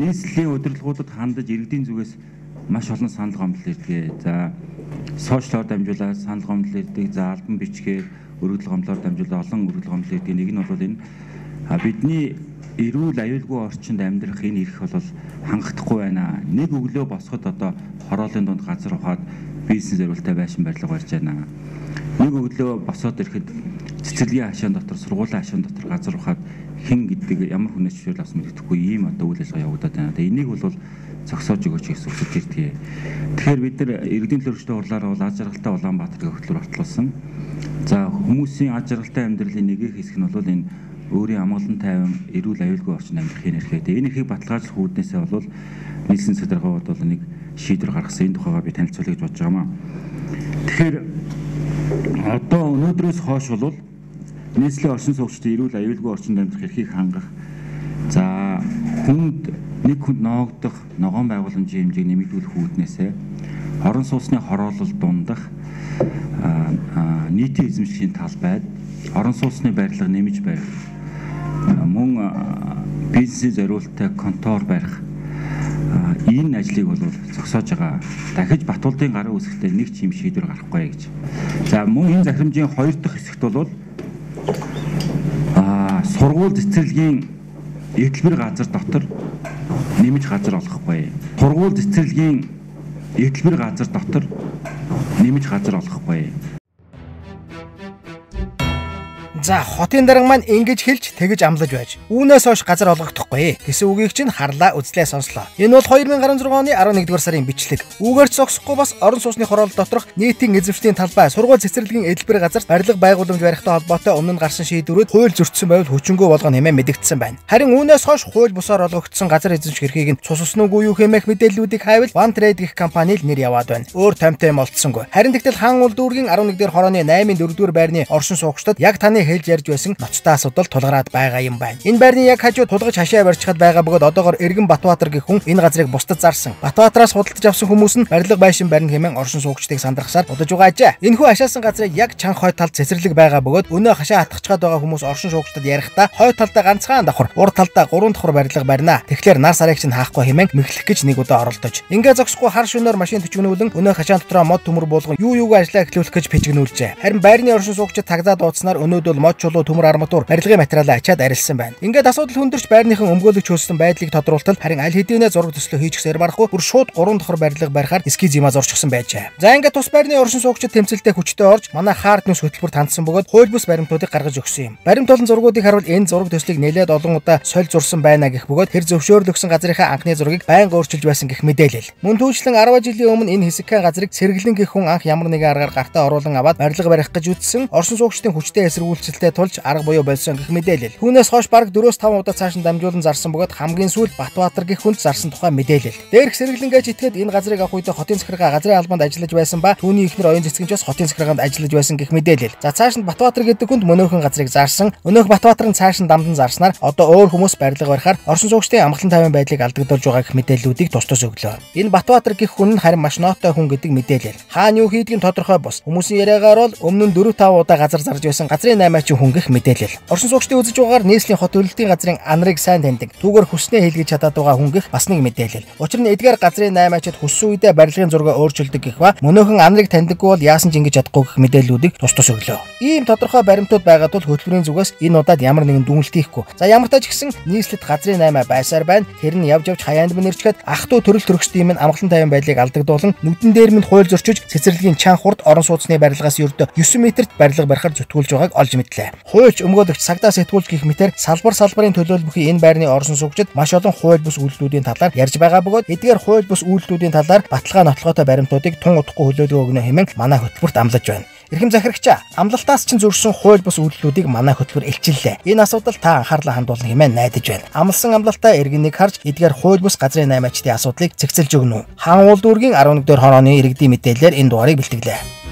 нийслэлийн удирдлагуудад хандаж иргэдийн зүгээс маш олон санал гомдол ирдэг. За сошиалоор дамжуулаад санал гомдол ирдэг. За албан бичгээр өргөдөл гомдлоор дамжуулаад олон өргөдөл гомдол ирдэг. Нэг нь бол энэ бидний эрүүл аюулгүй орчинд амьдрах энэ эрх бол хангахдахгүй байна. Нэг өглөө босоход одоо хороолын дунд газар ухаад бизнес зориултаа байшин барилга барьж байна. Нэг өглөө босоод ирэхэд цэцэрлэгийн хашаан дотор, сургуулийн хашаан дотор газар ухаад хэн гэдэг ямар хүнээс зөвшөөрөл авсан мэдэхгүй ийм одоо үйл ажиллагаа явагдаад байна. Тэгээ энийг бол зогсоож өгөөч гэсэн үгсэд ирдэг. Тэгэхээр бид нар иргэдийн төлөөлөгчдийн хурлаар бол аз жаргалтай Улаанбаатар гэх хөтөлбөр ортолсон. За хүмүүсийн аз жаргалтай амьдралын нэг хэсэг нь бол энэ өөрийн амгалан тайван эрүүл аюулгүй орчинд амьдрахын эрхээ. Тэгээ энэ эрхийг баталгаажлах үүднээсээ бол нийслэлийн захиргаанд бол нэг шийдвэр гаргасан. Энэ тухайгаа би танилцуулъя гэж бодож байгаа маа. Тэгэхээр одоо өнөөдрөөс хойш бол нийслэлийн оршин суугчдын эрүүл аюулгүй орчинд амьдрах эрхийг хангах, за хүнд нэг хүнд ноогдох ногоон байгууламжийн хэмжээг нэмэгдүүлэх үүднээсээ орон сууцны хороолол дундах нийтийн эзэмшлийн талбайд орон сууцны барилга нэмж барих, мөн бизнесийн зориулттай контор барих энэ ажлыг бол зогсоож байгаа. Дахиж Батулдын гарын үсгэлтэй нэг ч юм шийдвэр гарахгүй гэж. За мөн энэ захирамжийн хоёр дахь хэсэгт бол сургууль цэцэрлэгийн эдэлбэр газар дотор нэмж газар олохгүй. Сургууль цэцэрлэгийн эдэлбэр газар дотор нэмж газар олохгүй. За хотын дарга маань ингэж хэлж тэгэж амлаж байж үүнээс хойш газар олгогдохгүй гэсэн үгийг чинь харлаа үзлээ сонслоо. Энэ бол 2016 оны 11-р сарын бичлэг. Үүгээр ч зогсохгүй бас орон сууцны хороолол доторх нийтийн эзэмшлийн талбай сургууль цэцэрлэгийн эдэлбэр газарт барилга байгууламж барихтай холбоотой өмнө нь гарсан шийдвэрүүд хууль зөрчсөн байвал хүчингү болгоно хэмээн мэдэгдсэн байна. Харин үүнээс хойш хууль бусаар олгогдсон газар эзэмших эрхийг нь цуссан үгүй юу хэмээх мэдээллүүдийг хайвал One Trade гэх компани л нэр яваад байна. Өөр томтой юм олдсонгүй. Харин тэгтэл хаан уул дүүргийн 11-р хорооны 8-ын 4-р байрны оршин суугчдад яг таны хэлж ярьж байсан ноцтой асуудал тулгараад байгаа юм байна. Энэ байрны яг хажуу тулгаж хашаа барьчихад байгаа бөгөөд одоогор Эргэн Батбаатар гэх хүн энэ газрыг бусдад зарсан. Батбаатараас худалдаж авсан хүмүүс нь барилга байшин барина хэмээн оршин суугчдыг сандрахсаар удаж байгаа ажээ. Энэхүү хашаасан газрыг яг чанх хой талд цэцэрлэг байгаа бөгөөд өнөө хашаа хатгачгаад байгаа хүмүүс оршин суугчдад ярихдаа хой талдаа ганцхан давхар, урд талдаа 3 давхар барилга барина. Тэгэхээр нар сарыг чинь хаахгүй хэмээн мэхлэх гэж нэг удаа оролдож. Ингээ зогсохгүй хар шөнөөр машин төчгөнүүлэн өнөө хашаан дотроо мод төмөр буулган юу юуг ажлаа эхлүүлэх гэж пижигнүүлжээ. Харин байрны оршин суугчид тагзаа дуудсанаар өнөөдөр мод чулуу төмөр арматур барилгын материалаа ачаад арилсан байна. Ингээд асуудал хүндэрч байрныхан өмгөөлөгч хөөсөн байдлыг тодруултал харин аль хэдийнэ зураг төслөө хийчихсээр барахгүй бүр шууд 3 давхар барилга барихаар эскиз юма зорчихсан байжээ. За ингээд тус байрны оршин суугчид тэмцэлтэй хүчтэй орж манай хаард нүс хөтөлбөрт хандсан бөгөөд хууль бус баримтуудыг гаргаж өгсөн юм. Баримт болон зургуудыг харуул энэ зураг төслийг нэлээд олон удаа соль зурсан байна гэх бөгөөд тэр зөвшөөрөл өгсөн газрынхаа анхны зургийг байнга өөрчилж байсан гэх мэдээлэл. Мөн түүжлэн 10 жилийн өмнө энэ хэсэгхэн газрыг сэргэлэн гэх хүн анх ямар нэгэн аргаар гартаа оруулан аваад барилга барих гэж үзсэн оршин суугчдын хүчтэй эсэргүүцэлтэй тулж арга буюу болсон гэх мэдээлэл. Түүнээс хойш бараг 4-5 удаа цааш нь дамжуулан зарсан бөгөөд хамгийн сүүлд Батбаатар гэх хүнд зарсан тухай мэдээлэл. Дээрх сэргэлэн гэж итгээд энэ газрыг авах үедээ хотын захиргаа газрын албанд ажиллаж байсан ба түүний эхнэр оюун цэцгэнч бас хотын захиргаанд ажиллаж байсан гэх мэдээлэл. За цааш нь Батбаатар гэдэг хүнд мөнөөхөн газрыг зарсан. Өнөөх Батбаатар нь цааш нь дамдан зарснаар одоо өөр хүмүүс барилга барихаар оршин суугчдын амгалан тайван байдлыг алдагдуулж байгаа гэх мэдээллүүдийг тус тус өглөө. Энэ Батбаатар гэх хүн нь харин маш нотой хүн гэдэг мэдээлэл. Хаана юу хийдгийг тодорхой бус. Хүмүүсийн яриагаар бол өмнө нь 4-5 удаа газар зарж байсан газрын наймаачин хүн гэх мэдээлэл. Оршин суугчдын үзэж байгаагаар нийслэлийн хот төлөлтийн газрын анрыг сайн таньдаг. Түүгээр хүснээ хэлгэж чадаад байгаа хүн гэх бас нэг мэдээлэл. Учир нь эдгээр газрын наймаачид хүссэн үедээ барилгын зургаа өөрчилдөг гэх ба мөнөөхөн анрыг таньдаггүй бол яасан ч ингэж чадахгүй гэх мэдээллүүдийг тус тус өглөө. Ийм тодорхой баримтууд байгаа тул хөтөлбөрийн зүгээс энэ удаад ямар нэгэн дүгнэлт хийхгүй. За ямар тач гисэн нийслэлд газрын наймаа байсаар байна. Тэр нь явж явж хаяанд минь ирчгээд ах トゥ төрөл төрөсдийн минь амгалан тайван байдлыг алдагдуулан нүдэн дээр минь хууль зөрчиж цэцэрлэгийн чанх хурд орон сууцны барилгаас ердөө 9 метрт барилга барихаар зүтгүүлж байгааг олж мэдлээ. Хуульч өмгөөлөгч сагдаа сэтгүүлч гэх мэтэр салбар салбарын төлөөлөл бүхий энэ байрны оршин суугчид маш олон хууль бус үйлдэлүүдийн талаар ярьж байгаа бөгөөд эдгээр хууль бус үйлдэлүүдийн талаар баталгаа нотлогоотой баримтуудыг тун удахгүй хүлээлгөө өгнө хэмээн манай хөтөлбөрт амлаж байна. Эрхэм захирагчаа, амлалтаас чинь зөрсөн хууль бус үйлдэлүүдийг манай хөтөлбөр илчиллээ. Энэ асуудал та анхаарлаа хандуулна хэмээн найдаж байна. Амлсан амлалтаа иргэнийг харж эдгээр хууль бус газрын наймаачдын асуудлыг цэгцэлж өгнө. Хаан уул дүүргийн 11-р хорооны иргэдийн мэдээллээр энэ дугаарыг бэлтгэлээ.